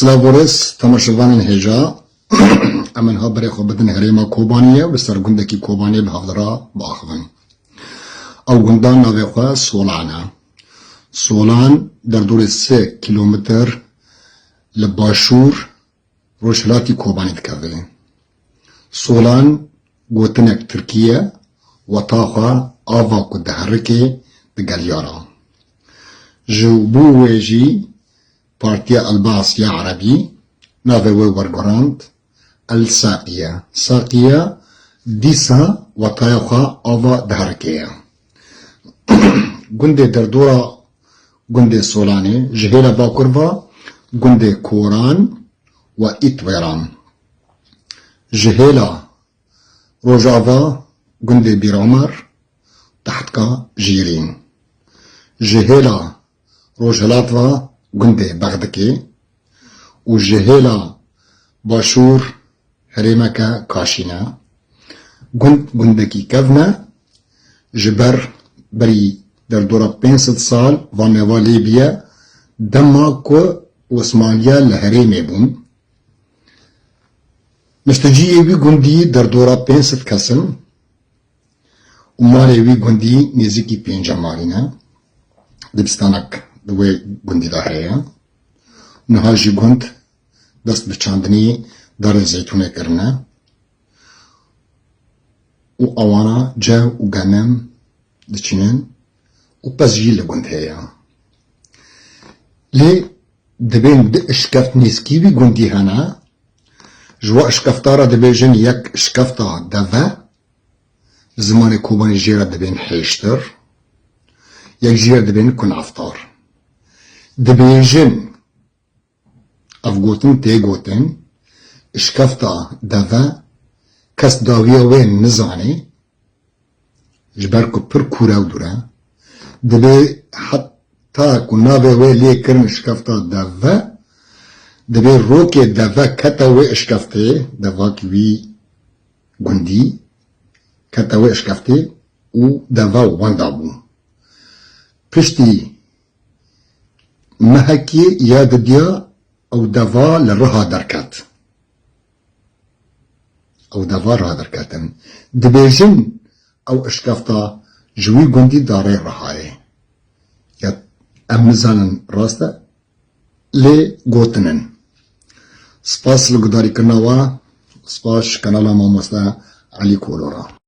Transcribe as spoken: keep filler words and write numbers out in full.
Silav û rêz temaşevanên hêja. Em niha berê xwe bidin herêma Kobaniyê û li ser gundekî Kobaniyê bi hevdira biaxivin. Ew gunda navê xwe Solan e. Solan derdorê sê kîlometr li başûr rojhilatî Kobanê dikeve. Solan gotinek tirkî ye, weta xwe ava ku diherike digel ya re. Ji bo wê jî Partiya El Baas ya Erebî navê wê wergurand El Saqiye. Saqiye dîsa wetaya xwe ava diherike ye. Gundê derdora gundê Solanê ji hêla bakur ve gundê Koran û Îtwêran. Ji hêla rojava gundê Bîr Omer, Tehtka Jîrîn. Ji hêla rojhilat ve gundê Bexdikê û ji hêla başûr herêmeke Kaşîn e. Gund gundekî kevn e, ji ber berî derdora pênc sed sal va nava lê bîye, dema ku Osmaniya li herêmê bûn. Nişteciyê wî gundî derdora pênc sed kes in û malê wî gundî nêzîkî pênce malî ne. Dibistanek di wê gundî de heye. Niha jî gund dest bi çandinî darê zeytûnê kirine û ewana cew û genim diçînin û pez jî li gund heye. Lê dibên du işkeft nêzkî wî gundî hene. Ji we işkefta re dibêjin yek işkefta deve, zimanê Kobanî jê re dibên hêştir, yek jî re dibên kunaftar. Dibêjin, ev gotin tê gotin, işkefta deve kes dawiya wê nizanê, ji ber ku pir kûre û dûr e, dibê heta ku navê wê lê kirin şikefta deve, dibê rokê deve kete wê işkeftê, devakî wî gundî, kete wê işkeftê û deva wenda bû. Piştî mehekî ya didiya ew deva li Riha derket. Ew deva Riha derketin. Dibêjin ew işkefta ji wî gundî darê Rihayê. Ya em nizanin rast e, lê gotinin. Spas li gudarîkirina we, spas ji kanala mamoste Elî Kolo re.